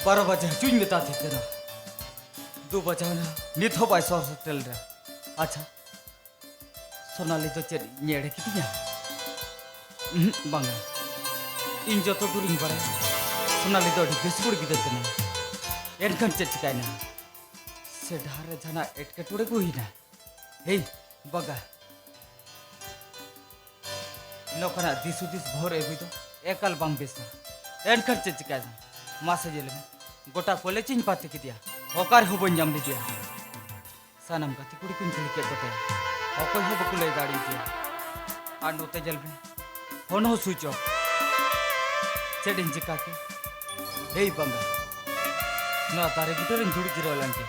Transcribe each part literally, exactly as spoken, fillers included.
ᱵᱟᱨᱚ ᱵᱟᱡᱮ ᱦᱤᱡᱩᱜ ᱤᱧ ᱢᱮᱛᱟ ᱫᱮ ᱛᱟᱦᱮᱱᱟ᱾ ᱫᱩ ᱵᱟᱡᱟᱣ ᱮᱱᱟ, ᱱᱤᱛ ᱦᱚᱸ ᱵᱟᱭ ᱥᱚᱦᱚᱨ ᱥᱮᱴᱮᱨ ᱞᱮᱱᱟ᱾ ᱟᱪᱪᱷᱟ, ᱥᱳᱱᱟᱞᱤ ᱫᱚ ᱪᱮᱫ ᱤᱧ ᱮᱲᱮ ᱠᱤᱫᱤᱧᱟ? ᱩᱸᱦᱩᱸ, ᱵᱟᱝᱟ᱾ ᱤᱧ ᱡᱚᱛᱚ ᱫᱩᱨᱤᱧ ᱵᱟᱲᱟᱭᱟ, ᱥᱳᱱᱟᱞᱤ ᱫᱚ ᱟᱹᱰᱤ ᱵᱮᱥ ᱠᱩᱲᱤ ᱜᱤᱫᱟᱹᱨ ᱠᱟᱱᱟᱭ᱾ ᱮᱱᱠᱷᱟᱱ ᱪᱮᱫ ᱪᱤᱠᱟᱭᱮᱱᱟ? ᱥᱮ ᱰᱟᱦᱟᱨ ᱨᱮ ᱡᱟᱦᱟᱱᱟᱜ ᱮᱴᱠᱮᱴᱚᱬᱮ ᱠᱚ ᱦᱩᱭᱮᱱᱟ? ᱦᱮᱭ, ᱵᱟᱜᱟ᱾ ᱱᱚᱝᱠᱟᱱᱟᱜ ᱫᱤᱥ ᱦᱩᱫᱤᱥ ᱵᱷᱳᱨ ᱟᱹᱜᱩᱭ ᱫᱚ ᱮᱠᱟᱞ ᱵᱟᱝ ᱵᱮᱥᱟ᱾ ᱮᱱᱠᱷᱟᱱ ᱪᱮᱫ ᱪᱤᱠᱟᱹᱭᱮᱱᱟ? ᱢᱟᱥᱮ ᱧᱮᱞ ᱢᱮ, ᱜᱚᱴᱟ ᱠᱚᱞᱮᱡᱽ ᱤᱧ ᱯᱟᱛᱮ ᱠᱮᱫᱮᱭᱟ, ᱚᱠᱟ ᱨᱮᱦᱚᱸ ᱵᱟᱹᱧ ᱧᱟᱢ ᱞᱮᱫᱮᱭᱟ᱾ ᱥᱟᱱᱟᱢ ᱜᱟᱛᱮ ᱠᱩᱲᱤ ᱠᱚᱧ ᱠᱩᱞᱤ ᱠᱮᱫ ᱠᱚᱛᱮ ᱚᱠᱚᱭ ᱦᱚᱸ ᱵᱟᱠᱚ ᱞᱟᱹᱭ ᱫᱟᱲᱮᱭᱟᱫᱮᱭᱟ᱾ ᱟᱨ ᱱᱚᱛᱮ ᱧᱮᱞ ᱢᱮ, ᱯᱷᱳᱱ ᱦᱚᱸ ᱥᱩᱭᱤᱪ ᱚᱯᱷ᱾ ᱪᱮᱫ ᱤᱧ ᱪᱤᱠᱟ ᱠᱮᱭᱟ? ᱦᱮᱭ ᱵᱟᱝᱜᱟ, ᱱᱚᱣᱟ ᱫᱟᱨᱮ ᱵᱩᱴᱟᱹ ᱨᱤᱧ ᱫᱩᱲᱩᱵ ᱡᱤᱨᱟᱹᱣ ᱞᱮᱱ ᱜᱮ᱾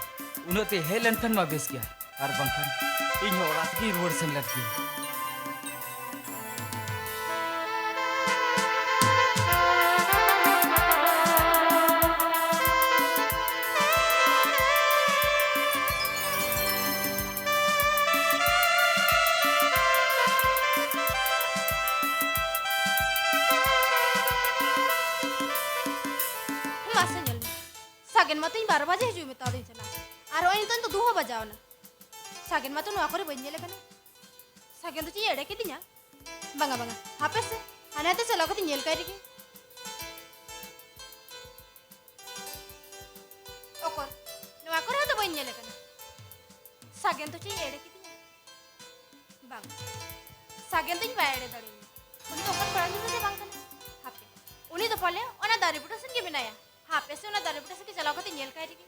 ᱩᱱᱟᱹᱜ ᱛᱮ ᱦᱮᱡ ᱞᱮᱱᱠᱷᱟᱱ ᱢᱟ ᱵᱮᱥ ᱜᱮᱭᱟ, ᱟᱨ ᱵᱟᱝᱠᱷᱟᱱ ᱤᱧ ᱦᱚᱸ ᱚᱲᱟᱜ ᱛᱮᱜᱤᱧ ᱨᱩᱣᱟᱹᱲ ᱥᱮᱱ ᱞᱮᱱ ᱜᱮ᱾ ᱢᱟᱥᱮ ᱧᱮᱞ ᱢᱮ, ᱥᱟᱜᱮᱱ ᱢᱟᱛᱚ ᱤᱧ ᱵᱟᱨᱚ ᱵᱟᱡᱮ ᱦᱤᱡᱩᱜ ᱢᱮᱛᱟᱫᱤᱧ ᱛᱟᱦᱮᱱᱟ, ᱟᱨ ᱱᱚᱜᱼᱚᱭ ᱱᱤᱛᱚᱜ ᱫᱚ ᱫᱩ ᱦᱚᱸ ᱵᱟᱡᱟᱣ ᱮᱱᱟ᱾ ᱥᱟᱜᱮᱱ ᱢᱟᱛᱚ ᱱᱚᱣᱟ ᱠᱚᱨᱮ ᱵᱟᱹᱧ ᱧᱮᱞᱮ ᱠᱟᱱᱟ᱾ ᱥᱟᱜᱮᱱ ᱫᱚ ᱪᱮᱫ ᱮ ᱮᱲᱮ ᱠᱤᱫᱤᱧᱟ? ᱵᱟᱝᱟ, ᱵᱟᱝᱟ, ᱦᱟᱯᱮ ᱥᱮ, ᱦᱟᱱᱮ ᱦᱟᱱᱛᱮ ᱪᱟᱞᱟᱣ ᱠᱟᱛᱮ ᱧᱮᱞ ᱠᱟᱭ ᱨᱮᱜᱮ᱾ ᱚᱠᱚᱨ, ᱱᱚᱣᱟ ᱠᱚᱨᱮ ᱦᱚᱸ ᱛᱚ ᱵᱟᱹᱧ ᱧᱮᱞᱮ ᱠᱟᱱᱟ᱾ ᱥᱟᱜᱮᱱ ᱫᱚ ᱪᱮᱫ ᱮ ᱮᱲᱮ ᱠᱤᱫᱤᱧᱟ? ᱵᱟᱝ, ᱥᱟᱜᱮᱱ ᱫᱚ ᱤᱧ ᱵᱟᱭ ᱮᱲᱮ ᱫᱟᱲᱮᱭᱟᱹᱧᱟ᱾ ᱩᱱᱤ ᱫᱚ ᱚᱱᱠᱟᱱ ᱠᱚᱲᱟ ᱜᱤᱫᱽᱨᱟᱹ ᱫᱚ ᱵᱟᱝ ᱠᱟᱱᱟ᱾ ᱦᱟᱯᱮ, ᱩᱱᱤ ᱫᱚ ᱯᱟᱞᱮ ᱚᱱᱟ ᱫᱟᱨᱮ ᱵᱩᱴᱟᱹ ᱥᱮᱱ ᱜᱮ ᱢᱮᱱᱟᱭᱟ᱾ ᱦᱟᱯᱮ ᱥᱮ, ᱚᱱᱟ ᱫᱟᱨᱮ ᱵᱩᱴᱟᱹ ᱥᱮᱱ ᱜᱮ ᱪᱟᱞᱟᱣ ᱠᱟᱛᱮ ᱧᱮᱞ ᱠᱟᱭ ᱨᱮᱜᱮ᱾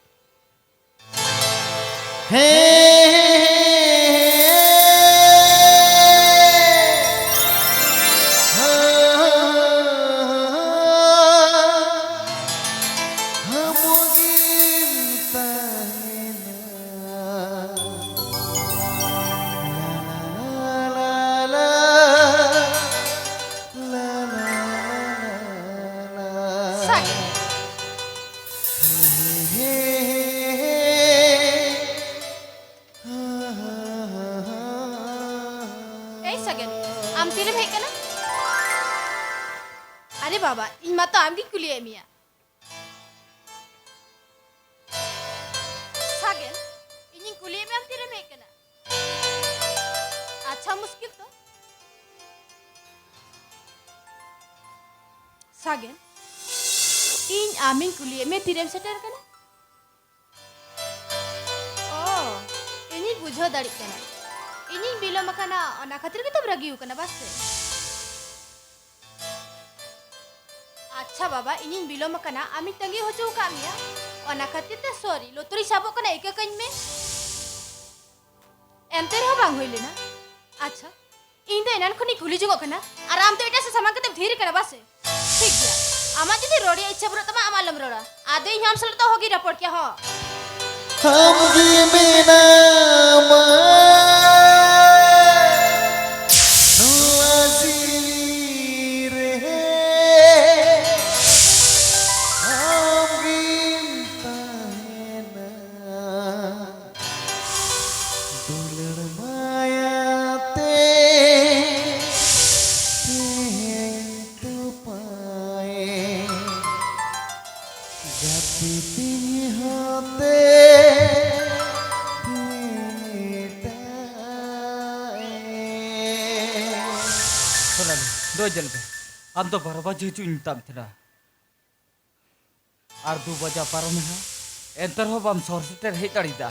ᱥᱟᱜᱮᱱ᱾ ᱮᱭ ᱥᱟᱜᱮᱱ, ᱟᱢ ᱛᱤᱨᱮᱢ ᱦᱮᱡ ᱠᱟᱱᱟ? ᱟᱨᱮ ᱵᱟᱵᱟ, ᱤᱧ ᱢᱟᱛᱚ ᱟᱢᱜᱤᱧ ᱠᱩᱞᱤᱭᱮᱫ ᱢᱮᱭᱟ᱾ ᱥᱟᱜᱮᱱ, ᱤᱧ ᱟᱢᱤᱧ ᱠᱩᱞᱤᱭᱮᱫ ᱢᱮ, ᱛᱤᱨᱮᱢ ᱥᱮᱴᱮᱨ ᱠᱟᱱᱟ? ᱚ, ᱤᱧᱤᱧ ᱵᱩᱡᱷᱟᱹᱣ ᱫᱟᱲᱮᱭᱟᱜ ᱠᱟᱱᱟ᱾ ᱤᱧᱤᱧ ᱵᱤᱞᱚᱢ ᱟᱠᱟᱱᱟ, ᱚᱱᱟ ᱠᱷᱟᱹᱛᱤᱨ ᱜᱮᱛᱚᱢ ᱨᱟᱹᱜᱤ ᱟᱠᱟᱱᱟ, ᱵᱟᱥ ᱥᱮ? ᱟᱪᱪᱷᱟ ᱵᱟᱵᱟ, ᱤᱧᱤᱧ ᱵᱤᱞᱚᱢ ᱟᱠᱟᱱᱟ, ᱟᱢᱤᱧ ᱛᱟᱺᱜᱤ ᱦᱚᱪᱚ ᱟᱠᱟᱫ ᱢᱮᱭᱟ, ᱚᱱᱟ ᱠᱷᱟᱹᱛᱤᱨ ᱛᱮ ᱥᱚᱨᱤ᱾ ᱞᱩᱛᱩᱨᱤᱧ ᱥᱟᱵᱚᱜ ᱠᱟᱱᱟ, ᱤᱠᱟᱹ ᱠᱟᱹᱧ ᱢᱮ᱾ ᱮᱱᱛᱮ ᱨᱮᱦᱚᱸ ᱵᱟᱝ ᱦᱩᱭ ᱞᱮᱱᱟ᱾ ᱟᱪᱪᱷᱟ, ᱤᱧ ᱫᱚ ᱮᱱᱟᱱ ᱠᱷᱚᱱᱤᱧ ᱠᱩᱞᱤ ᱡᱚᱝᱚᱜ ᱠᱟᱱᱟ, ᱟᱨ ᱟᱢ ᱫᱚ ᱮᱴᱟᱜ ᱥᱮᱫ ᱥᱟᱢᱟᱝ ᱠᱟᱛᱮᱢ ᱛᱷᱤᱨ ᱠᱟᱱᱟ, ᱵᱟᱥᱮ? ᱴᱷᱤᱠ ᱜᱮᱭᱟ, ᱟᱢᱟᱜ ᱡᱩᱫᱤ ᱨᱚᱲ ᱨᱮᱭᱟᱜ ᱤᱪᱪᱷᱟ ᱵᱟᱹᱱᱩᱜ ᱛᱟᱢᱟ, ᱟᱢ ᱟᱞᱚᱢ ᱨᱚᱲᱟ᱾ ᱟᱫᱚ ᱤᱧ ᱦᱚᱸ ᱟᱢ ᱥᱟᱞᱟᱜ ᱫᱚ ᱚᱦᱚᱜᱤᱧ ᱨᱚᱯᱚᱲ ᱠᱮᱭᱟ, ᱦᱚᱸ᱾ ᱟᱢ ᱜᱮ ᱢᱮᱱᱟᱢᱟ ᱱᱚᱣᱟ ᱡᱤᱣᱤ ᱨᱮ, ᱟᱢ ᱜᱮᱢ ᱛᱟᱦᱮᱱᱟ᱾ ᱫᱩᱞᱟᱹᱲ ᱢᱟᱭᱟ ᱛᱮ ᱛᱮᱦᱮᱧ ᱛᱚᱯᱟᱭ, ᱜᱟᱛᱮ ᱛᱤᱧ ᱦᱚᱛᱮ ᱢᱮᱴᱟᱭ᱾ ᱥᱳᱱᱟᱞᱤ, ᱫᱚ ᱡᱮᱞ ᱯᱮ᱾ ᱟᱢ ᱫᱚ ᱵᱟᱨᱚ ᱵᱟᱡᱮ ᱦᱤᱡᱩᱜ ᱤᱧ ᱢᱮᱛᱟᱢ ᱛᱟᱦᱮᱱᱟ᱾ ᱟᱨ ᱫᱩ ᱵᱟᱡᱟ ᱯᱟᱨᱚᱢᱮᱱᱟ, ᱮᱱᱛᱮ ᱨᱮᱦᱚᱸ ᱵᱟᱢ ᱥᱚᱦᱚᱨ ᱥᱮᱴᱮᱨ ᱦᱮᱡ ᱫᱟᱲᱮᱭᱟᱫᱟ᱾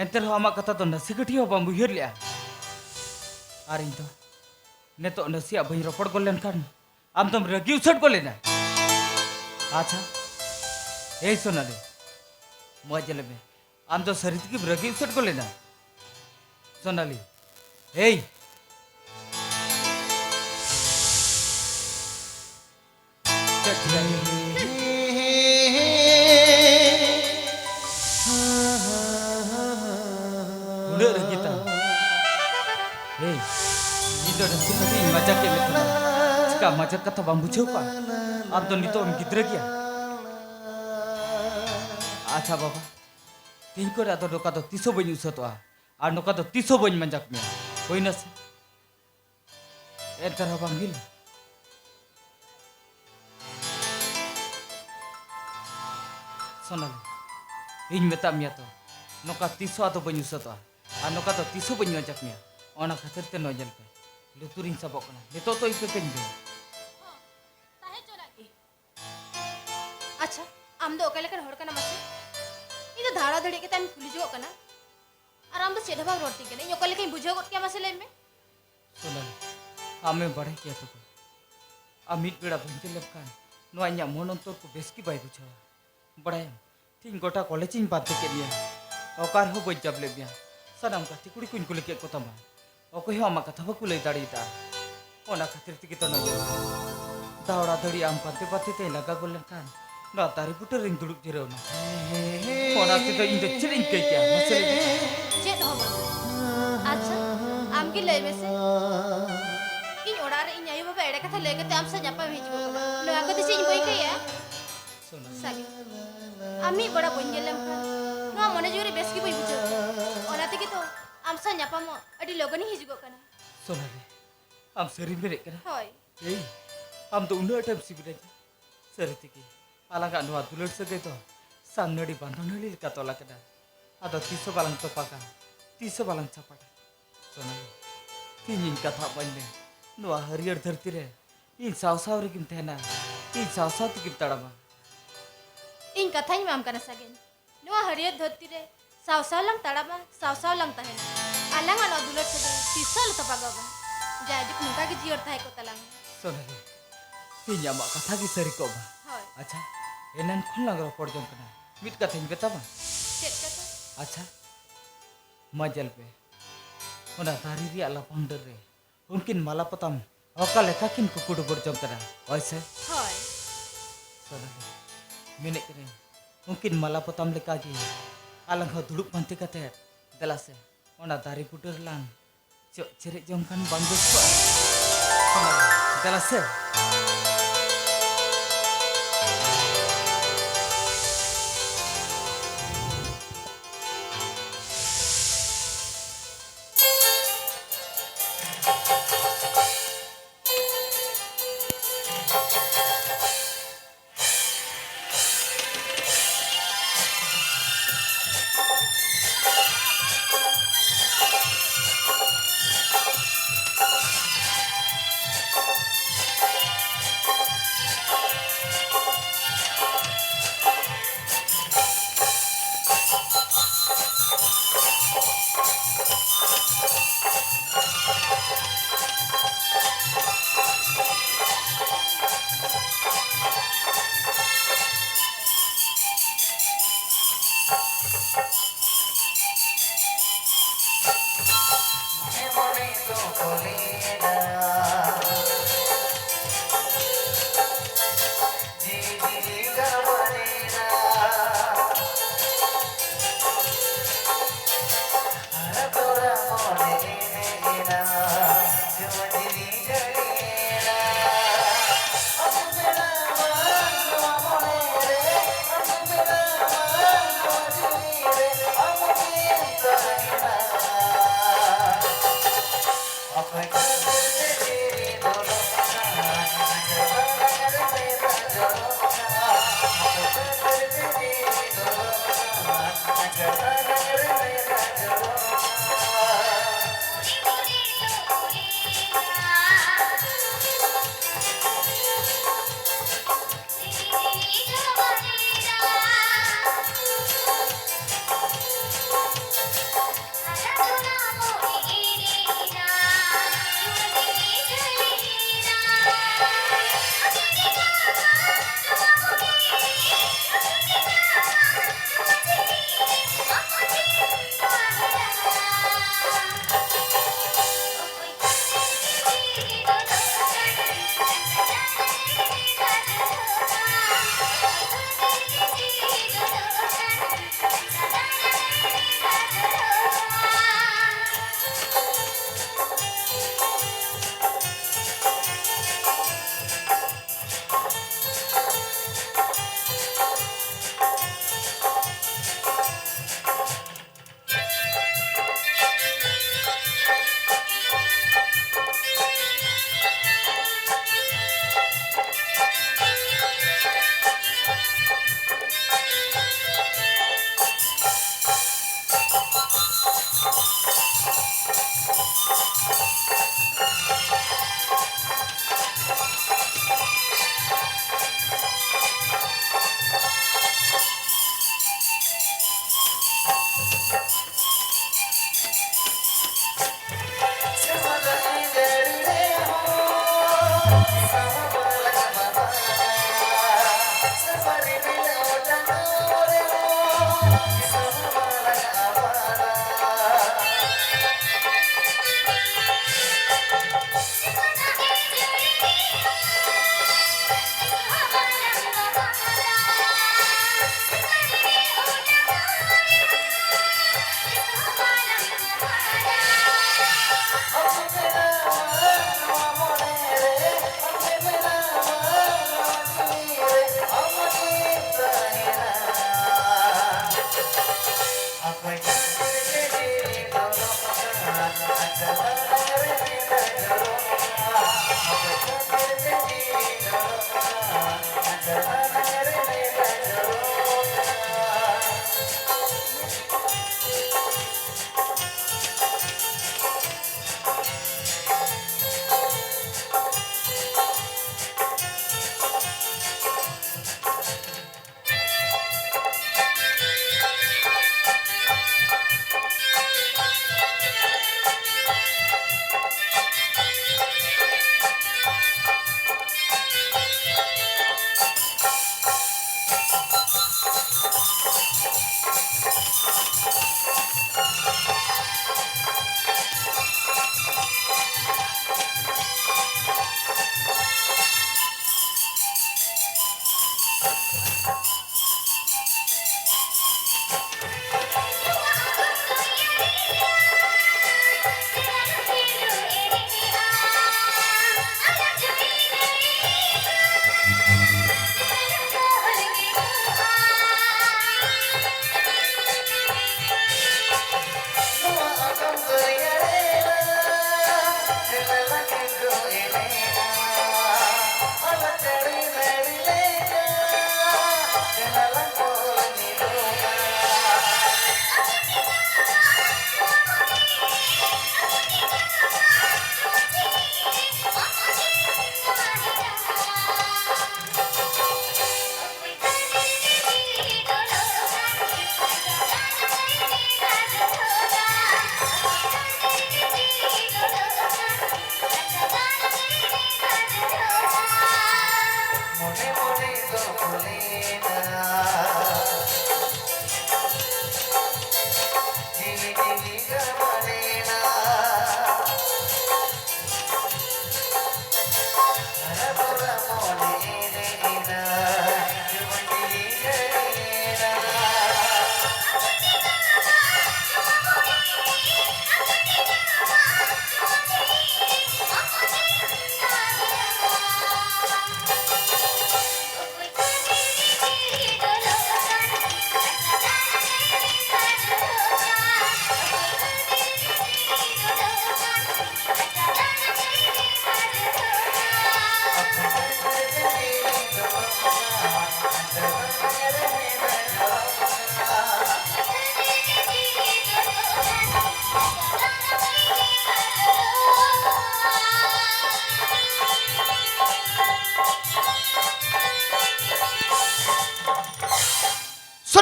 ᱮᱱᱛᱮ ᱨᱮᱦᱚᱸ ᱟᱢᱟᱜ ᱠᱟᱛᱷᱟ ᱫᱚ ᱱᱟᱥᱮ ᱠᱟᱹᱴᱤᱡ ᱦᱚᱸ ᱵᱟᱢ ᱩᱭᱦᱟᱹᱨ ᱞᱮᱜᱼᱟ᱾ ᱟᱨ ᱤᱧ ᱫᱚ ᱱᱤᱛᱚᱜ ᱱᱟᱥᱮᱭᱟᱜ ᱵᱟᱹᱧ ᱨᱚᱯᱚᱲ ᱜᱚᱫ ᱞᱮᱱᱠᱷᱟᱱ ᱟᱢ ᱫᱚᱢ ᱨᱟᱹᱜᱤ ᱩᱥᱟᱹᱫ ᱜᱚᱫ ᱞᱮᱱᱟ᱾ ᱟᱪᱪᱷᱟ, ᱮᱭ ᱥᱳᱱᱟᱞᱤ, ᱢᱚᱡᱽ ᱧᱮᱞ ᱢᱮ, ᱟᱢ ᱫᱚ ᱥᱟᱹᱨᱤ ᱛᱮᱜᱮᱢ ᱨᱟᱹᱜᱤ ᱩᱥᱟᱹᱫ ᱜᱚᱫ ᱞᱮᱱᱟ? ᱥᱳᱱᱟᱞᱤ, ᱮᱭ, ᱪᱮᱫ ᱪᱤᱠᱟᱹᱭᱮᱱᱟ? ᱩᱱᱟᱹᱜ ᱨᱟᱹᱜᱤ ᱛᱟᱢ? ᱮᱭ, ᱤᱧ ᱫᱚ ᱱᱟᱥᱮ ᱠᱟᱹᱴᱤᱡ ᱤᱧ ᱢᱟᱡᱟᱠ ᱮᱫ ᱢᱮ ᱛᱟᱦᱮᱱᱟ᱾ ᱪᱤᱠᱟ ᱢᱟᱡᱟᱠ ᱠᱟᱛᱷᱟ ᱵᱟᱢ ᱵᱩᱡᱷᱟᱹᱣ ᱠᱚᱜᱼᱟ? ᱟᱢ ᱫᱚ ᱱᱤᱛᱚᱜ ᱮᱢ ᱜᱤᱫᱽᱨᱟᱹ ᱜᱮᱭᱟ᱾ ᱟᱪᱪᱷᱟ ᱵᱟᱵᱟ, ᱛᱮᱦᱮᱧ ᱠᱚᱨᱮ ᱟᱫᱚ ᱱᱚᱝᱠᱟ ᱫᱚ ᱛᱤᱥ ᱦᱚᱸ ᱵᱟᱹᱧ ᱩᱥᱟᱹᱫᱚᱜᱼᱟ᱾ ᱟᱨ ᱱᱚᱝᱠᱟ ᱫᱚ ᱛᱤᱥ ᱦᱚᱸ ᱵᱟᱹᱧ ᱢᱟᱡᱟᱠ ᱢᱮᱭᱟ᱾ ᱦᱩᱭᱱᱟ ᱥᱮ? ᱮᱱᱛᱮ ᱨᱮᱦᱚᱸ ᱵᱟᱝ ᱜᱤᱞ᱾ ᱥᱳᱱᱟᱞᱤ, ᱤᱧ ᱢᱮᱛᱟᱫ ᱢᱮᱭᱟ ᱛᱚ, ᱱᱚᱝᱠᱟ ᱛᱤᱥ ᱦᱚᱸ ᱟᱫᱚ ᱵᱟᱹᱧ ᱩᱥᱟᱹᱫᱚᱜᱼᱟ᱾ ᱟᱨ ᱱᱚᱝᱠᱟ ᱫᱚ ᱛᱤᱥ ᱦᱚᱸ ᱵᱟᱹᱧ ᱢᱟᱡᱟᱠ ᱢᱮᱭᱟ᱾ ᱚᱱᱟ ᱠᱷᱟᱹᱛᱤᱨ ᱛᱮ ᱱᱚᱜᱼᱚᱭ ᱧᱮᱞ ᱯᱮ, ᱞᱩᱛᱩᱨᱤᱧ ᱥᱟᱵᱚᱜ ᱠᱟᱱᱟ᱾ ᱱᱤᱛᱚᱜ ᱛᱚ ᱤᱠᱟᱹ ᱠᱟᱹᱧ ᱯᱮ᱾ ᱟᱢ ᱫᱚ ᱚᱠᱟ ᱞᱮᱠᱟᱱ ᱦᱚᱲ ᱠᱟᱱᱟ ᱢᱟᱥᱮ? ᱤᱧ ᱫᱚ ᱫᱷᱟᱲᱟ ᱫᱷᱟᱲᱤ ᱠᱟᱛᱮ ᱟᱢ ᱠᱩᱞᱤ ᱡᱚᱝᱚᱜ ᱠᱟᱱᱟ, ᱟᱨ ᱟᱢ ᱫᱚ ᱪᱮᱫ ᱦᱚᱸ ᱵᱟᱢ ᱨᱚᱲ ᱛᱤᱧ ᱠᱟᱱᱟ᱾ ᱤᱧ ᱚᱠᱟ ᱞᱮᱠᱟᱧ ᱵᱩᱡᱷᱟᱹᱣ ᱜᱚᱫ ᱠᱮᱭᱟ ᱢᱟᱥᱮ ᱞᱟᱹᱭ ᱢᱮ? ᱥᱳᱱᱟᱞᱤ, ᱟᱢᱮᱢ ᱵᱟᱲᱟᱭ ᱜᱮᱭᱟ ᱛᱚ, ᱟᱢ ᱢᱤᱫ ᱵᱮᱲᱟ ᱵᱟᱹᱧ ᱧᱮᱞ ᱞᱮᱢ ᱠᱷᱟᱱ ᱱᱚᱣᱟ ᱤᱧᱟᱹᱜ ᱢᱚᱱ ᱚᱱᱛᱚᱨ ᱠᱚ ᱵᱮᱥ ᱜᱮ ᱵᱟᱭ ᱵᱩᱡᱷᱟᱹᱣᱟ᱾ ᱵᱟᱲᱟᱭᱟᱢ, ᱛᱮᱦᱮᱧ ᱜᱚᱴᱟ ᱠᱚᱞᱮᱡᱽ ᱤᱧ ᱯᱟᱱᱛᱮ ᱠᱮᱫ ᱢᱮᱭᱟ, ᱚᱠᱟ ᱨᱮᱦᱚᱸ ᱵᱟᱹᱧ ᱧᱟᱢ ᱞᱮᱫ ᱢᱮᱭᱟ᱾ ᱥᱟᱱᱟᱢ ᱜᱟᱛᱮ ᱠᱩᱲᱤ ᱠᱚᱧ ᱠᱩᱞᱤ ᱠᱮᱫ ᱠᱚ ᱛᱟᱢᱟ, ᱚᱠᱚᱭ ᱦᱚᱸ ᱟᱢᱟᱜ ᱠᱟᱛᱷᱟ ᱵᱟᱠᱚ ᱞᱟᱹᱭ ᱫᱟᱲᱮᱭᱟᱫᱟ᱾ ᱚᱱᱟ ᱠᱷᱟᱹᱛᱤᱨ ᱛᱮᱜᱮ ᱛᱚ ᱱᱚᱜᱼᱚᱭ ᱫᱷᱟᱣᱲᱟ ᱫᱷᱟᱹᱲᱤ ᱟᱢ ᱯᱟᱱᱛᱮ ᱯᱟᱱᱛᱮ ᱛᱮᱧ ᱞᱟᱸᱜᱟ ᱜᱚᱫ ᱞᱮᱱᱠᱷᱟᱱ ᱱᱚᱣᱟ ᱫᱟᱨᱮ ᱵᱩᱴᱟᱹ ᱨᱮᱧ ᱫᱩᱲᱩᱵ ᱡᱤᱨᱟᱹᱣ ᱮᱱᱟ᱾ ᱚᱱᱟ ᱛᱮᱫᱚ ᱤᱧ ᱫᱚ ᱪᱮᱫ ᱤᱧ ᱠᱟᱹᱭ ᱠᱮᱭᱟ, ᱢᱟᱥᱮ ᱞᱟᱹᱭ ᱢᱮ? ᱪᱮᱫ ᱦᱚᱸ ᱵᱟᱝ᱾ ᱟᱪᱪᱷᱟ, ᱟᱢ ᱜᱮ ᱞᱟᱹᱭ ᱢᱮᱥᱮ, ᱤᱧ ᱚᱲᱟᱜ ᱨᱮ ᱤᱧ ᱟᱭᱳ ᱵᱟᱵᱟ ᱮᱲᱮ ᱠᱟᱛᱷᱟ ᱞᱟᱹᱭ ᱠᱟᱛᱮ ᱟᱢ ᱥᱟᱶ ᱧᱟᱯᱟᱢ ᱦᱤᱡᱩᱜ ᱠᱟᱱᱟ, ᱱᱚᱣᱟ ᱠᱚᱫᱚ ᱪᱮᱫ ᱤᱧ ᱵᱟᱹᱭᱠᱟᱹᱭᱟ? ᱥᱳᱱᱟᱞᱤ᱾ ᱥᱟᱜᱮᱱ, ᱟᱢ ᱢᱤᱫ ᱵᱮᱲᱟ ᱵᱟᱹᱧ ᱧᱮᱞ ᱞᱮᱢ ᱠᱷᱟᱱ ᱱᱚᱣᱟ ᱢᱚᱱᱮ ᱡᱤᱣᱤ ᱨᱮ ᱵᱮᱥ ᱜᱮ ᱵᱟᱹᱧ ᱵᱩᱡᱷᱟᱹᱣ ᱠᱮᱭᱟ᱾ ᱚᱱᱟ ᱛᱮᱜᱮ ᱛᱚ ᱟᱢ ᱥᱟᱶ ᱧᱟᱯᱟᱢᱚᱜ ᱟᱹᱰᱤ ᱞᱚᱜᱚᱱᱤᱧ ᱦᱤᱡᱩᱜᱚᱜ ᱠᱟᱱᱟ᱾ ᱥᱳᱱᱟᱞᱤ, ᱟᱢ ᱥᱟᱹᱨᱤᱢ ᱢᱮᱱᱮᱫ ᱠᱟᱱᱟ? ᱦᱳᱭ᱾ ᱮᱭ, ᱟᱢ ᱫᱚ ᱩᱱᱟᱹᱜ ᱟᱸᱴᱮᱢ ᱥᱤᱵᱤᱞᱤᱧᱟ᱾ ᱥᱟᱹᱨᱤ ᱛᱮᱜᱮ, ᱟᱞᱟᱝᱟᱜ ᱱᱚᱣᱟ ᱫᱩᱞᱟᱹᱲ ᱥᱟᱹᱜᱟᱹᱭ ᱫᱚ ᱥᱟᱝ ᱱᱟᱹᱲᱤ ᱵᱟᱸᱫᱚ ᱱᱟᱹᱲᱤ ᱞᱮᱠᱟ ᱛᱚᱞ ᱟᱠᱟᱱᱟ᱾ ᱟᱫᱚ ᱛᱤᱥ ᱦᱚᱸ ᱵᱟᱞᱟᱝ ᱛᱚᱯᱟᱜᱟ, ᱛᱤᱥ ᱦᱚᱸ ᱵᱟᱞᱟᱝ ᱪᱷᱟᱯᱟᱰᱟ᱾ ᱥᱳᱱᱟᱞᱤ, ᱛᱮᱦᱮᱧᱤᱧ ᱠᱟᱛᱷᱟ ᱢᱟᱹᱧ ᱢᱮ, ᱱᱚᱣᱟ ᱦᱟᱹᱨᱭᱟᱹᱲ ᱫᱷᱟᱹᱨᱛᱤ ᱨᱮ ᱤᱧ ᱥᱟᱶ ᱥᱟᱶ ᱨᱮᱜᱮᱢ ᱛᱟᱦᱮᱱᱟ, ᱤᱧ ᱥᱟᱶ ᱥᱟᱶ ᱛᱮᱜᱮᱢ ᱛᱟᱲᱟᱢᱟ᱾ ᱤᱧ ᱠᱟᱛᱷᱟᱧ ᱮᱢᱟᱢ ᱠᱟᱱᱟ ᱥᱟᱜᱮᱱ, ᱱᱚᱣᱟ ᱦᱟᱹᱨᱭᱟᱹᱲ ᱫᱷᱟᱹᱨᱛᱤ ᱨᱮ ᱥᱟᱶ ᱥᱟᱶ ᱞᱟᱝ ᱛᱟᱲᱟᱢᱟ, ᱥᱟᱶ ᱥᱟᱶ ᱞᱟᱝ ᱛᱟᱦᱮᱱᱟ᱾ ᱟᱞᱟᱝᱟᱜ ᱱᱚᱣᱟ ᱫᱩᱞᱟᱹᱲ ᱥᱟᱹᱜᱟᱹᱭ ᱛᱤᱥ ᱦᱚᱸ ᱟᱞᱚ ᱛᱚᱯᱟᱜᱚᱜ ᱢᱟ᱾ ᱡᱟᱭᱡᱩᱜᱽ ᱱᱚᱝᱠᱟ ᱜᱮ ᱡᱤᱭᱟᱹᱲ ᱛᱟᱦᱮᱸ ᱠᱚᱜ ᱛᱟᱞᱟᱝ ᱢᱟ᱾ ᱥᱳᱱᱟᱞᱤ, ᱛᱮᱦᱮᱧ ᱟᱢᱟᱜ ᱠᱟᱛᱷᱟ ᱜᱮ ᱥᱟᱹᱨᱤ ᱠᱚᱜ ᱢᱟ᱾ ᱦᱳᱭ᱾ ᱟᱪᱪᱷᱟ, ᱮᱱᱟᱱ ᱠᱷᱚᱱ ᱞᱟᱝ ᱨᱚᱯᱚᱲ ᱡᱚᱝ ᱠᱟᱱᱟ, ᱢᱤᱫ ᱠᱟᱛᱷᱟᱧ ᱢᱮᱛᱟᱢᱟ᱾ ᱪᱮᱫ ᱠᱟᱛᱷᱟ? ᱟᱪᱪᱷᱟ, ᱢᱟ ᱧᱮᱞ ᱯᱮ, ᱚᱱᱟ ᱫᱟᱨᱮ ᱨᱮᱭᱟᱜ ᱞᱟᱯᱷᱟᱝ ᱰᱟᱹᱨ ᱨᱮ ᱩᱱᱠᱤᱱ ᱢᱟᱞᱟ ᱯᱚᱛᱟᱢ ᱚᱠᱟ ᱞᱮᱠᱟ ᱠᱤᱱ ᱠᱩᱠᱩ ᱰᱩᱵᱩᱨ ᱡᱚᱝ ᱠᱟᱱᱟ, ᱦᱳᱭ ᱥᱮ? ᱦᱳᱭ᱾ ᱥᱳᱱᱟᱞᱤ, ᱢᱮᱱᱮᱫ ᱠᱟᱹᱱᱟᱹᱧ, ᱩᱱᱠᱤᱱ ᱢᱟᱞᱟ ᱯᱚᱛᱟᱢ ᱞᱮᱠᱟ ᱜᱮ ᱟᱞᱟᱝ ᱦᱚᱸ ᱫᱩᱲᱩᱵ ᱯᱟᱱᱛᱮ ᱠᱟᱛᱮ, ᱫᱮᱞᱟ ᱥᱮ, ᱚᱱᱟ ᱫᱟᱨᱮ ᱵᱩᱴᱟᱹ ᱨᱮᱞᱟᱝ ᱪᱚᱜ ᱪᱮᱨᱮᱡ ᱡᱚᱝ ᱠᱷᱟᱱ ᱵᱟᱝ ᱵᱮᱥ ᱠᱚᱜᱼᱟ? ᱥᱳᱱᱟᱞᱤ, ᱫᱮᱞᱟ ᱥᱮ᱾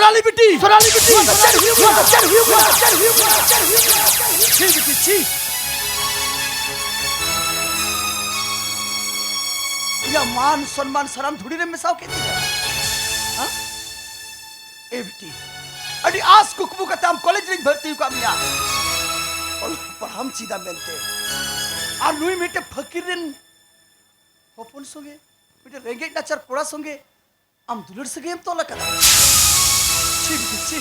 ᱥᱳᱱᱟᱞᱤ ᱵᱤᱴᱤ, ᱥᱳᱱᱟᱞᱤ ᱵᱤᱴᱤ, ᱱᱚᱣᱟ ᱫᱚ ᱪᱮᱫ ᱦᱩᱭᱩᱜ ᱠᱟᱱᱟ? ᱪᱮᱫ ᱦᱩᱭᱩᱜ ᱠᱟᱱᱟ? ᱪᱮᱫ ᱦᱩᱭᱩᱜ ᱠᱟᱱᱟ? ᱪᱮᱫ ᱦᱩᱭᱩᱜ ᱠᱟᱱᱟ? ᱪᱷᱤ ᱵᱤᱴᱤ, ᱪᱷᱤ᱾ ᱤᱧᱟᱹᱜ ᱢᱟᱱ ᱥᱚᱱᱢᱟᱱ ᱥᱟᱱᱟᱢ ᱫᱷᱩᱲᱤ ᱨᱮᱢ ᱢᱮᱥᱟᱣ ᱠᱮᱫ ᱛᱤᱧᱟ᱾ ᱦᱮᱸ? ᱮ ᱵᱤᱴᱤ, ᱟᱹᱰᱤ ᱟᱸᱥ ᱠᱩᱠᱢᱩ ᱠᱟᱛᱮ ᱟᱢ ᱠᱚᱞᱮᱡᱽ ᱨᱤᱧ ᱵᱷᱚᱨᱛᱤ ᱟᱠᱟᱫ ᱢᱮᱭᱟ᱾ ᱚᱞᱚᱜ ᱯᱟᱲᱦᱟᱣ ᱪᱮᱫᱟ ᱢᱮᱱᱛᱮ᱾ ᱟᱨ ᱱᱩᱭ ᱢᱤᱫᱴᱮᱱ ᱯᱷᱟᱹᱠᱤᱨ ᱨᱮᱱ ᱦᱚᱯᱚᱱ ᱥᱚᱸᱜᱮ, ᱢᱤᱫᱴᱮᱱ ᱨᱮᱸᱜᱮᱡ ᱱᱟᱪᱟᱨ ᱠᱚᱲᱟ ᱥᱚᱸᱜᱮ ᱟᱢ ᱫᱩᱞᱟᱹᱲ ᱥᱟᱹᱜᱟᱹᱭ ᱮᱢ ᱛᱚᱞ ᱟᱠᱟᱫᱟ᱾ ᱪᱷᱤ ᱵᱤᱴᱤ, ᱪᱷᱤ᱾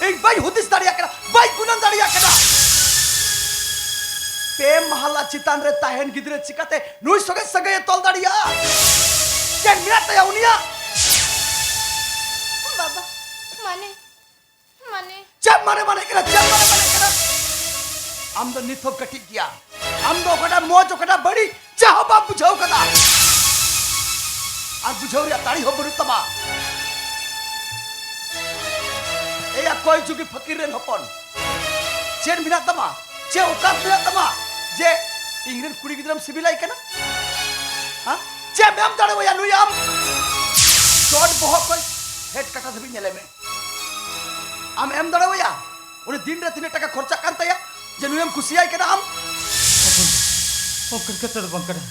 ᱤᱧ ᱵᱟᱹᱧ ᱦᱩᱫᱤᱥ ᱫᱟᱲᱮᱭᱟᱜ ᱠᱟᱱᱟ, ᱵᱟᱹᱧ ᱜᱩᱱᱟᱹᱱ ᱫᱟᱲᱮᱭᱟᱜ ᱠᱟᱱᱟ᱾ ᱯᱮ ᱢᱟᱦᱟᱞᱟ ᱪᱮᱛᱟᱱ ᱨᱮ ᱛᱟᱦᱮᱱ ᱜᱤᱫᱽᱨᱟᱹ ᱪᱤᱠᱟᱛᱮ ᱱᱩᱭ ᱥᱚᱸᱜᱮ ᱥᱟᱹᱜᱟᱹᱭ ᱮ ᱛᱚᱞ ᱫᱟᱲᱮᱭᱟᱜᱼᱟ? ᱪᱮᱫ ᱢᱮᱱᱟᱜ ᱛᱟᱭᱟ ᱩᱱᱤᱭᱟᱜ? ᱵᱟᱵᱟ, ᱢᱟᱱᱮ, ᱢᱟᱱᱮ᱾ ᱪᱮᱫ ᱢᱟᱱᱮ ᱢᱟᱱᱮ ᱠᱟᱱᱟ? ᱪᱮᱫ ᱢᱟᱱᱮ ᱢᱟᱱᱮ ᱠᱟᱱᱟ? ᱟᱢ ᱫᱚ ᱱᱤᱛ ᱦᱚᱸ ᱠᱟᱹᱴᱤᱡ ᱜᱮᱭᱟ᱾ ᱟᱢ ᱫᱚ ᱚᱠᱟᱴᱟᱜ ᱢᱚᱡᱽ, ᱚᱠᱟᱴᱟᱜ ᱵᱟᱹᱲᱤᱡ, ᱪᱮᱫ ᱦᱚᱸ ᱵᱟᱢ ᱵᱩᱡᱷᱟᱹᱣ ᱠᱟᱫᱟ᱾ ᱟᱨ ᱵᱩᱡᱷᱟᱹᱣ ᱨᱮᱭᱟᱜ ᱫᱟᱲᱮ ᱦᱚᱸ ᱵᱟᱹᱱᱩᱜ ᱛᱟᱢᱟ᱾ ᱮᱭᱟ ᱠᱚᱭ ᱡᱩᱜᱤ ᱯᱷᱟᱹᱠᱤᱨ ᱨᱮᱱ ᱦᱚᱯᱚᱱ, ᱪᱮᱫ ᱢᱮᱱᱟᱜ ᱛᱟᱢᱟ? ᱪᱮᱫ ᱚᱠᱟᱛ ᱢᱮᱱᱟᱜ ᱛᱟᱢᱟ ᱡᱮ ᱤᱧ ᱨᱮᱱ ᱠᱩᱲᱤ ᱜᱤᱫᱽᱨᱟᱹᱢ ᱥᱤᱵᱤᱞᱟᱭ ᱠᱟᱱᱟ? ᱦᱮᱸ? ᱪᱮᱫ ᱮᱢ ᱫᱟᱲᱮᱣᱟᱭᱟ ᱱᱩᱭ ᱟᱢ? ᱪᱚᱴ ᱵᱚᱦᱚᱜ ᱠᱷᱚᱱ ᱯᱷᱮᱰ ᱠᱟᱴᱟ ᱫᱷᱟᱹᱵᱤᱡ ᱧᱮᱞᱮ ᱢᱮ᱾ ᱟᱢ ᱮᱢ ᱫᱟᱲᱮᱣᱟᱭᱟ? ᱩᱱᱤ ᱫᱤᱱ ᱨᱮ ᱛᱤᱱᱟᱹᱜ ᱴᱟᱠᱟ ᱠᱷᱚᱨᱪᱟᱜ ᱠᱟᱱ ᱛᱟᱭᱟ ᱡᱮ ᱱᱩᱭᱮᱢ ᱠᱩᱥᱤᱭᱟᱭ ᱠᱟᱱᱟ ᱟᱢ? ᱦᱚᱯᱚᱱ, ᱚᱱᱠᱟᱱ ᱠᱟᱛᱷᱟ ᱫᱚ ᱵᱟᱝ ᱠᱟᱱᱟ᱾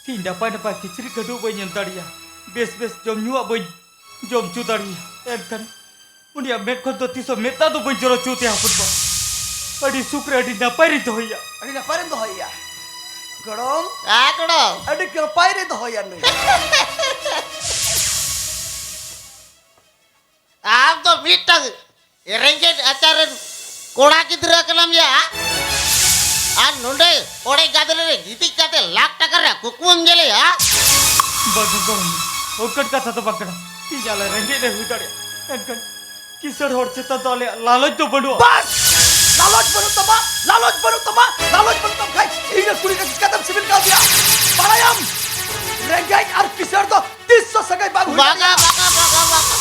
ᱤᱧ ᱱᱟᱯᱟᱭ ᱱᱟᱯᱟᱭ ᱠᱤᱪᱨᱤᱡ ᱠᱷᱟᱹᱰᱩᱣᱟᱹ ᱵᱟᱹᱧ ᱮᱢ ᱫᱟᱲᱮᱭᱟᱜᱼᱟ, ᱵᱮᱥ ᱵᱮᱥ ᱡᱚᱢ ᱧᱩᱣᱟᱜ ᱵᱟᱹᱧ ᱡᱚᱢ ᱦᱚᱪᱚ ᱫᱟᱲᱮᱭᱟᱜᱼᱟ, ᱮᱱᱠᱷᱟᱱ ᱩᱱᱤᱭᱟᱜ ᱢᱮᱫ ᱠᱷᱚᱱ ᱫᱚ ᱛᱤᱥ ᱦᱚᱸ ᱢᱮᱫ ᱫᱟᱜ ᱫᱚ ᱵᱟᱹᱧ ᱡᱚᱨᱚ ᱦᱚᱪᱚ ᱛᱟᱭᱟ ᱦᱚᱯᱚᱱ ᱵᱟ᱾ ᱟᱹᱰᱤ ᱥᱩᱠ ᱨᱮ ᱟᱹᱰᱤ ᱱᱟᱯᱟᱭ ᱨᱤᱧ ᱫᱚᱦᱚᱭᱮᱭᱟ᱾ ᱟᱹᱰᱤ ᱱᱟᱯᱟᱭ ᱨᱮᱢ ᱫᱚᱦᱚᱭᱮᱭᱟ ᱜᱚᱲᱚᱢ᱾ ᱦᱮᱸ ᱜᱚᱲᱚᱢ᱾ ᱟᱹᱰᱤ ᱱᱟᱯᱟᱭ ᱨᱮ ᱫᱚᱦᱚᱭᱮᱭᱟ ᱱᱩᱭ᱾ ᱟᱢ ᱫᱚ ᱢᱤᱫᱴᱟᱝ ᱨᱮᱸᱜᱮᱡ ᱟᱪᱟᱨ ᱨᱮᱱ ᱠᱚᱲᱟ ᱜᱤᱫᱽᱨᱟᱹ ᱠᱟᱱᱟᱢ ᱭᱟ᱾ ᱟᱨ ᱱᱚᱰᱮ ᱚᱲᱮᱡ ᱜᱟᱫᱽᱞᱮ ᱨᱮ ᱜᱤᱛᱤᱡ ᱠᱟᱛᱮ ᱞᱟᱠᱷ ᱴᱟᱠᱟ ᱨᱮᱭᱟᱜ ᱠᱩᱠᱢᱩᱢ ᱧᱮᱞᱮᱭᱟ᱾ ᱵᱟᱝ ᱜᱚᱲᱚᱢ, ᱚᱱᱠᱟᱱ ᱠᱟᱛᱷᱟ ᱫᱚ ᱵᱟᱝ ᱠᱟᱱᱟ᱾ ᱤᱧ ᱟᱞᱮ ᱨᱮᱸᱜᱮᱡ ᱞᱮ ᱦᱩᱭ ᱫᱟᱲᱮᱭᱟᱜᱼᱟ, ᱮᱱᱠᱷᱟᱱ ᱠᱤᱥᱟᱹᱬ ᱦᱚᱲ ᱪᱮᱛᱟᱱ ᱫᱚ ᱟᱞᱮᱭᱟᱜ ᱞᱟᱞᱚᱪ ᱫᱚ ᱵᱟᱹᱱᱩᱜᱼᱟ᱾ ᱵᱟᱥ! ᱞᱟᱞᱚᱪ ᱵᱟᱹᱱᱩᱜ ᱛᱟᱢᱟ, ᱞᱟᱞᱚᱪ ᱵᱟᱹᱱᱩᱜ ᱛᱟᱢᱟ, ᱞᱟᱞᱚᱪ ᱵᱟᱹᱱᱩᱜ ᱛᱟᱢ ᱠᱷᱟᱡ ᱤᱧ ᱨᱮᱱ ᱠᱩᱲᱤ ᱜᱤᱫᱽᱨᱟᱹ ᱪᱤᱠᱟᱹᱛᱮᱢ ᱥᱤᱵᱤᱞ ᱠᱟᱣᱫᱮᱭᱟ? ᱵᱟᱲᱟᱭᱟᱢ, ᱨᱮᱸᱜᱮᱡ ᱟᱨ ᱠᱤᱥᱟᱹᱬ ᱫᱚ ᱛᱤᱥ ᱦᱚᱸ ᱥᱟᱹᱜᱟᱹᱭ ᱵᱟᱝ ᱦᱩᱭ ᱵᱟᱝᱟ, ᱫᱟᱲᱮᱭᱟᱜᱼᱟ᱾ ᱵᱟᱝᱟ, ᱵᱟᱝᱟ, ᱵᱟᱝᱟ᱾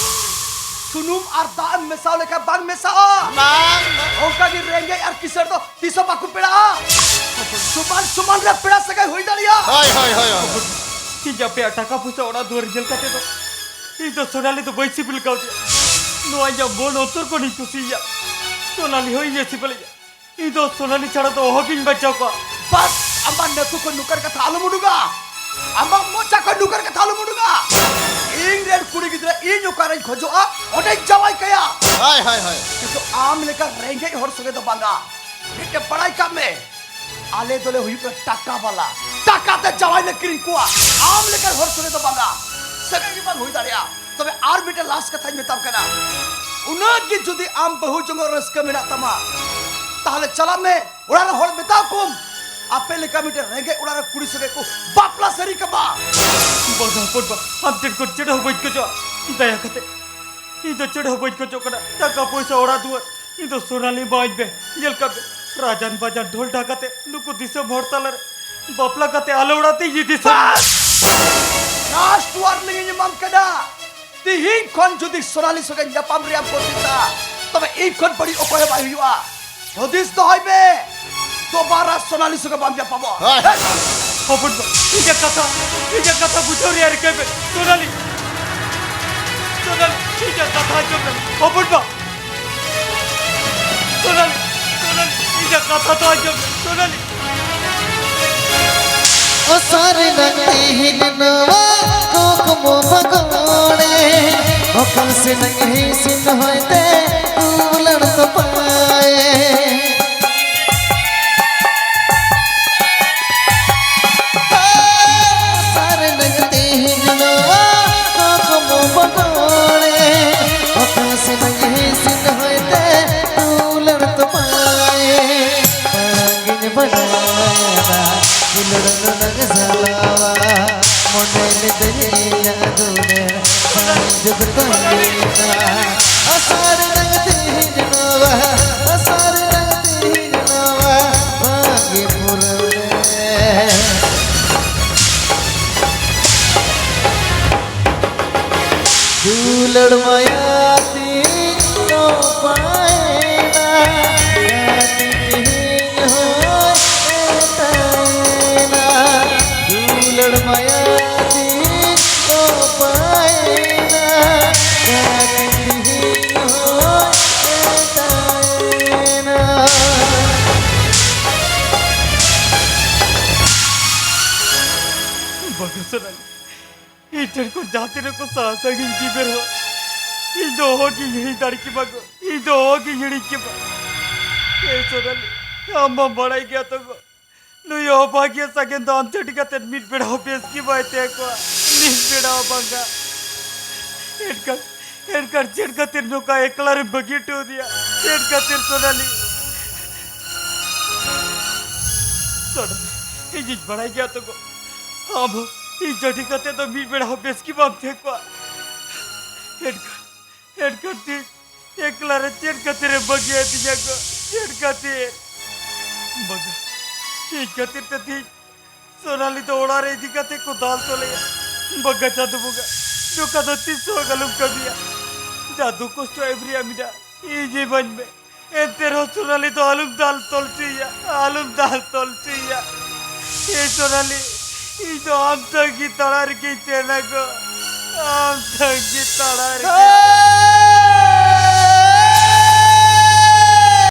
ᱥᱩᱱᱩᱢ ᱟᱨ ᱫᱟᱜ ᱮᱢ ᱢᱮᱥᱟᱣ ᱞᱮᱠᱷᱟᱱ ᱵᱟᱝ ᱢᱮᱥᱟᱜᱼᱟ᱾ ᱵᱟᱝ, ᱵᱟᱝ᱾ ᱚᱱᱠᱟ ᱜᱮ ᱨᱮᱸᱜᱮᱡ ᱟᱨ ᱠᱤᱥᱟᱹᱬ ᱫᱚ ᱛᱤᱥ ᱦᱚᱸ ᱵᱟᱠᱚ ᱯᱮᱲᱟᱜᱼᱟ᱾ ᱥᱚᱢᱟᱱ ᱥᱚᱢᱟᱱ ᱨᱮ ᱯᱮᱲᱟ ᱥᱟᱹᱜᱟᱹᱭ ᱦᱩᱭ ᱫᱟᱲᱮᱭᱟᱜᱼᱟ᱾ ᱦᱳᱭ, ᱦᱳᱭ, ᱦᱳᱭ, ᱦᱳᱭ᱾ ᱤᱧ ᱟᱯᱮᱭᱟᱜ ᱴᱟᱠᱟ ᱯᱚᱭᱥᱟ ᱚᱲᱟᱜ ᱫᱩᱣᱟᱹᱨ ᱧᱮᱞ ᱠᱟᱛᱮ ᱫᱚ ᱤᱧ ᱫᱚ ᱥᱳᱱᱟᱞᱤ ᱫᱚ ᱵᱟᱹᱧ ᱥᱤᱵᱤᱞ ᱠᱟᱣᱫᱮᱭᱟ᱾ ᱱᱚᱣᱟ ᱤᱧᱟᱹᱜ ᱢᱚᱱ ᱚᱱᱛᱚᱨ ᱠᱷᱚᱱᱤᱧ ᱠᱩᱥᱤᱭᱟᱭᱟ᱾ ᱥᱳᱱᱟᱞᱤ ᱦᱚᱸ ᱤᱧᱮ ᱥᱤᱵᱤᱞᱤᱧᱟ᱾ ᱤᱧ ᱫᱚ ᱥᱳᱱᱟᱞᱤ ᱪᱷᱟᱲᱟ ᱫᱚ ᱚᱦᱚᱜᱤᱧ ᱵᱟᱧᱪᱟᱣ ᱠᱚᱜᱼᱟ᱾ ᱵᱟᱥ, ᱟᱢᱟᱜ ᱱᱟᱹᱠᱩ ᱠᱷᱚᱱ ᱱᱚᱝᱠᱟᱱ ᱠᱟᱛᱷᱟ ᱟᱞᱚᱢ ᱩᱰᱩᱠᱟ᱾ ᱟᱢᱟᱜ ᱢᱚᱪᱟ ᱠᱷᱚᱱ ᱱᱚᱝᱠᱟᱱ ᱠᱟᱛᱷᱟ ᱟᱞᱚᱢ ᱩᱰᱩᱠᱟ᱾ ᱤᱧ ᱨᱮᱱ ᱠᱩᱲᱤ ᱜᱤᱫᱽᱨᱟᱹ ᱤᱧ ᱚᱠᱟᱨᱮᱧ ᱠᱷᱚᱡᱚᱜᱼᱟ, ᱚᱸᱰᱮᱧ ᱡᱟᱶᱟᱭ ᱠᱟᱭᱟ᱾ ᱦᱳᱭ, ᱦᱳᱭ, ᱦᱳᱭ᱾ ᱠᱤᱱᱛᱩ ᱟᱢ ᱞᱮᱠᱟ ᱨᱮᱸᱜᱮᱡ ᱦᱚᱲ ᱥᱚᱸᱜᱮ ᱫᱚ ᱵᱟᱝᱟ᱾ ᱢᱤᱫᱴᱮᱱ ᱵᱟᱲᱟᱭ ᱠᱟᱜ ᱢᱮ, ᱟᱞᱮ ᱫᱚᱞᱮ ᱦᱩᱭᱩᱜ ᱠᱟᱱᱟ ᱴᱟᱠᱟ ᱵᱟᱞᱟ᱾ ᱴᱟᱠᱟ ᱛᱮ ᱡᱟᱶᱟᱭ ᱞᱮ ᱠᱤᱨᱤᱧ ᱠᱚᱣᱟ᱾ ᱟᱢ ᱞᱮᱠᱟᱱ ᱦᱚᱲ ᱥᱚᱸᱜᱮ ᱫᱚ ᱵᱟᱝᱟ᱾ ᱥᱟᱹᱜᱟᱹᱭ ᱜᱮ ᱵᱟᱝ ᱦᱩᱭ ᱫᱟᱲᱮᱭᱟᱜᱼᱟ᱾ ᱛᱚᱵᱮ ᱟᱨ ᱢᱤᱫᱴᱮᱱ ᱞᱟᱥᱴ ᱠᱟᱛᱷᱟᱧ ᱢᱮᱛᱟᱢ ᱠᱟᱱᱟ, ᱩᱱᱟᱹᱜ ᱜᱮ ᱡᱩᱫᱤ ᱟᱢ ᱵᱟᱹᱦᱩ ᱡᱚᱝᱚᱜ ᱨᱟᱹᱥᱠᱟᱹ ᱢᱮᱱᱟᱜ ᱛᱟᱢᱟ, ᱛᱟᱦᱞᱮ ᱪᱟᱞᱟᱜ ᱢᱮ ᱚᱲᱟᱜ ᱨᱮ ᱦᱚᱲ ᱢᱮᱛᱟ ᱠᱚᱢ, ᱟᱯᱮ ᱞᱮᱠᱟ ᱢᱤᱫᱴᱮᱱ ᱨᱮᱸᱜᱮᱡ ᱚᱲᱟᱜ ᱨᱮ ᱠᱩᱲᱤ ᱥᱚᱸᱜᱮ ᱠᱚ ᱵᱟᱯᱞᱟ ᱥᱟᱹᱨᱤ ᱠᱟᱢᱟ᱾ ᱵᱟᱝᱟ ᱦᱚᱯᱚᱱ ᱵᱟ, ᱟᱢ ᱴᱷᱮᱱ ᱠᱷᱚᱱ ᱪᱮᱫ ᱦᱚᱸ ᱵᱟᱹᱧ ᱠᱷᱚᱡᱚᱜᱼᱟ᱾ ᱫᱟᱭᱟ ᱠᱟᱛᱮ ᱤᱧ ᱫᱚ ᱪᱮᱫ ᱦᱚᱸ ᱵᱟᱹᱧ ᱠᱷᱚᱡᱚᱜ ᱠᱟᱱᱟ, ᱴᱟᱠᱟ ᱯᱚᱭᱥᱟ, ᱚᱲᱟᱜ ᱫᱩᱣᱟᱹᱨ᱾ ᱤᱧ ᱫᱚ ᱥᱳᱱᱟᱞᱤ ᱮᱢᱟᱣᱟᱹᱧ ᱯᱮ᱾ ᱧᱮᱞ ᱠᱟᱜ ᱯᱮ, ᱨᱟᱡᱟᱱ ᱵᱟᱡᱟᱱ ᱰᱷᱚᱞ ᱰᱷᱟᱠᱟᱛᱮ ᱱᱩᱠᱩ ᱫᱤᱥᱚᱢ ᱦᱚᱲ ᱛᱟᱞᱟᱨᱮ ᱵᱟᱯᱞᱟ ᱠᱟᱛᱮ ᱟᱞᱮ ᱚᱲᱟᱜ ᱛᱮ ᱤᱧ ᱤᱫᱤ ᱥᱟᱹᱨᱤ᱾ ᱵᱟᱥ! ᱞᱟᱥᱴ ᱳᱣᱟᱨᱱᱤᱝ ᱤᱧ ᱮᱢᱟᱢ ᱠᱟᱱᱟ᱾ ᱛᱤᱦᱤᱧ ᱠᱷᱚᱱ ᱡᱩᱫᱤ ᱥᱳᱱᱟᱞᱤ ᱥᱚᱸᱜᱮ ᱧᱟᱯᱟᱢ ᱨᱮᱭᱟᱜ ᱠᱳᱥᱤᱥᱟ, ᱛᱚᱵᱮ ᱤᱧ ᱠᱷᱚᱱ ᱵᱟᱹᱲᱤᱡ ᱚᱠᱚᱭ ᱦᱚᱸ ᱵᱟᱭ ᱦᱩᱭᱩᱜᱼᱟ᱾ ᱦᱩᱫᱤᱥ ᱫᱚᱦᱚᱭ ᱢᱮ, ᱫᱚᱵᱟᱨᱟ ᱥᱳᱱᱟᱞᱤ ᱥᱚᱸᱜᱮ ᱵᱟᱢ ᱧᱟᱯᱟᱢᱚᱜᱼᱟ᱾ ᱦᱳᱭ᱾ ᱦᱮᱸ? ᱦᱚᱯᱚᱱ ᱵᱟ, ᱤᱧᱟᱹᱜ ᱠᱟᱛᱷᱟ, ᱤᱧᱟᱹᱜ ᱠᱟᱛᱷᱟ ᱵᱩᱡᱷᱟᱹᱣ ᱨᱮᱭᱟᱜ ᱨᱤᱠᱟᱹᱭ ᱢᱮ, ᱥᱳᱱᱟᱞᱤ᱾ ᱥᱳᱱᱟᱞᱤ, ᱤᱧᱟᱹᱜ ᱠᱟᱛᱷᱟ ᱟᱸᱡᱚᱢ ᱢᱮ, ᱦᱚᱯᱚᱱ ᱵᱟ᱾ ᱥᱳᱱᱟᱞᱤ, ᱥᱳᱱᱟᱞᱤ, ᱤᱧᱟᱹᱜ ᱠᱟᱛᱷᱟ ᱫᱚ ᱟᱸᱡᱚᱢ ᱢᱮ, ᱥᱳᱱᱟᱞᱤ᱾ ᱚᱥᱟᱨ ᱨᱮᱱᱟᱜ ᱛᱮᱦᱮᱧ ᱱᱚᱣᱟ ᱠᱩᱠᱢᱩ ᱵᱟᱜᱚᱲᱮ, ᱚᱠᱟ ᱥᱮᱱᱟᱜ ᱦᱤᱥᱤᱱ ᱦᱚᱭᱛᱮ ᱫᱩᱞᱟᱹᱲ ᱛᱚᱯᱟᱭ᱾ ᱚᱥᱟᱨ ᱨᱮᱱᱟᱜ ᱛᱮᱦᱮᱧ ᱱᱚᱣᱟ ᱠᱩᱠᱢᱩ ᱵᱟᱜᱚᱲᱮ, ᱚᱠᱟ ᱥᱮᱱᱟᱜ ᱦᱤᱥᱤᱱ ᱦᱚᱭᱛᱮ ᱫᱩᱞᱟᱹᱲ ᱛᱚᱯᱟᱭ᱾ ᱵᱟᱝᱤᱧ ᱵᱟᱰᱟᱭᱟ ᱫᱩᱞᱟᱹᱲ ᱱᱩᱱᱟᱹᱜ ᱡᱷᱟᱞᱟᱣᱟ, ᱢᱚᱱᱮ ᱞᱤᱫᱟᱹᱧ ᱤᱧᱟᱜ ᱫᱩᱞᱟᱹᱲ ᱵᱟᱝ ᱡᱩᱫ ᱛᱟᱦᱮᱱᱟ᱾ ᱟᱥᱟ ᱨᱮᱱᱟᱜ ᱛᱮᱦᱮᱧ ᱱᱚᱣᱟ, ᱟᱥᱟ ᱨᱮᱱᱟᱜ ᱛᱮᱦᱮᱧ ᱱᱚᱣᱟ ᱵᱟᱝᱜᱮ ᱯᱩᱨᱟᱹᱣ ᱞᱮ᱾ ᱫᱩᱞᱟᱹᱲ ᱢᱟᱭᱟ ᱛᱤᱧ ᱛᱚᱯᱟᱭᱮᱱᱟ, ᱛᱤᱦᱤᱧ ᱦᱚᱸᱭ ᱮᱴᱟᱜ ᱮᱱᱟ᱾ ᱫᱩᱞᱟᱹᱲ ᱢᱟᱭᱟ ᱛᱤᱧ ᱛᱚᱯᱟᱭᱮᱱᱟ, ᱛᱤᱦᱤᱧ ᱥᱚᱱᱟᱞᱤ, ᱤᱧ ᱴᱷᱮᱱ ᱠᱷᱚᱱ ᱡᱟᱦᱟᱸ ᱛᱤᱱᱟᱹᱜ ᱠᱚ ᱥᱟᱦᱟ ᱥᱟᱺᱜᱤᱧ ᱜᱮ ᱨᱮᱦᱚᱸ, ᱤᱧ ᱫᱚ ᱚᱦᱚᱜᱤᱧ ᱦᱤᱲᱤᱧ ᱫᱟᱲᱮ ᱠᱮᱢᱟ ᱜᱚ᱾ ᱤᱧ ᱫᱚ ᱚᱦᱚᱜᱤᱧ ᱦᱤᱲᱤᱧ ᱠᱮᱢᱟ᱾ ᱮ ᱥᱚᱱᱟᱞᱤ, ᱟᱢ ᱢᱟᱢ ᱵᱟᱲᱟᱭ ᱜᱮᱭᱟ ᱛᱚ ᱜᱚ, ᱱᱩᱭ ᱚᱵᱷᱟᱜᱤᱭᱟᱹ ᱥᱟᱜᱮᱱ ᱫᱚ ᱟᱢ ᱪᱷᱟᱹᱰᱤ ᱠᱟᱛᱮ ᱢᱤᱫ ᱵᱮᱲᱟ ᱦᱚᱸ ᱵᱮᱥ ᱜᱮ ᱵᱟᱭ ᱛᱟᱦᱮᱸ ᱠᱚᱜᱼᱟ᱾ ᱢᱤᱫ ᱵᱮᱲᱟ ᱦᱚᱸ ᱵᱟᱝᱟ᱾ ᱮᱱᱠᱷᱟᱱ, ᱮᱱᱠᱷᱟᱱ ᱪᱮᱫ ᱠᱷᱟᱹᱛᱤᱨ ᱱᱚᱝᱠᱟ ᱮᱠᱞᱟ ᱨᱮᱢ ᱵᱟᱹᱜᱤ ᱦᱚᱴᱚ ᱟᱫᱮᱭᱟ? ᱪᱮᱫ ᱠᱷᱟᱹᱛᱤᱨ ᱥᱚᱱᱟᱞᱤ? ᱥᱚᱱᱟᱞᱤ, ᱤᱧᱤᱧ ᱵᱟᱲᱟᱭ ᱜᱮᱭᱟ ᱛᱚ ᱜᱚ, ᱟᱢ ᱦᱚᱸ ᱤᱧ ᱪᱷᱟᱹᱰᱤ ᱠᱟᱛᱮ ᱫᱚ ᱢᱤᱫ ᱵᱮᱲᱟ ᱦᱚᱸ ᱵᱮᱥ ᱜᱮ ᱵᱟᱢ ᱛᱟᱦᱮᱸ ᱠᱚᱜᱼᱟ᱾ ᱮᱱᱠᱷᱟᱱ, ᱮᱱᱠᱷᱟᱱ ᱛᱤᱥ ᱮᱠᱞᱟ ᱨᱮ ᱪᱮᱫ ᱠᱷᱟᱹᱛᱤᱨᱮᱢ ᱵᱟᱹᱜᱤ ᱟᱹᱫᱤᱧᱟ ᱜᱚ? ᱪᱮᱫ ᱠᱷᱟᱹᱛᱤᱨ? ᱵᱟᱝᱟ, ᱤᱧ ᱠᱷᱟᱹᱛᱤᱨ ᱛᱮ ᱛᱤᱦᱤᱧ ᱥᱚᱱᱟᱞᱤ ᱫᱚ ᱚᱲᱟᱜ ᱨᱮ ᱤᱫᱤ ᱠᱟᱛᱮ ᱠᱚ ᱫᱟᱞ ᱛᱚᱞᱮᱭᱟ᱾ ᱵᱟᱝᱟ ᱪᱟᱸᱫᱚ ᱵᱚᱸᱜᱟ, ᱱᱚᱝᱠᱟ ᱫᱚ ᱛᱤᱥ ᱦᱚᱸ ᱟᱞᱚᱢ ᱠᱟᱹᱢᱤᱭᱟ᱾ ᱡᱟ ᱫᱩᱠ ᱠᱚᱥᱴᱚ ᱮᱢ ᱨᱮᱭᱟᱜ ᱢᱮᱱᱟᱜᱼᱟ, ᱤᱧ ᱤᱢᱟᱹᱧ ᱢᱮ᱾ ᱮᱱᱛᱮ ᱨᱮᱦᱚᱸ ᱥᱚᱱᱟᱞᱤ ᱫᱚ ᱟᱞᱚᱢ ᱫᱟᱞ ᱛᱚᱞ ᱦᱚᱪᱚᱭᱮᱭᱟ, ᱟᱞᱚᱢ ᱫᱟᱞ ᱛᱚᱞ ᱦᱚᱪᱚᱭᱮᱭᱟ᱾ ᱮ ᱥᱚᱱᱟᱞᱤ, ᱤᱧ ᱫᱚ ᱟᱢ ᱛᱟᱺᱜᱤ ᱛᱟᱲᱟ ᱨᱮᱜᱮᱧ ᱛᱟᱦᱮᱱᱟ ᱜᱚ, ᱟᱢ ᱛᱟᱺᱜᱤ ᱛᱟᱲᱟ ᱨᱮᱜᱮ᱾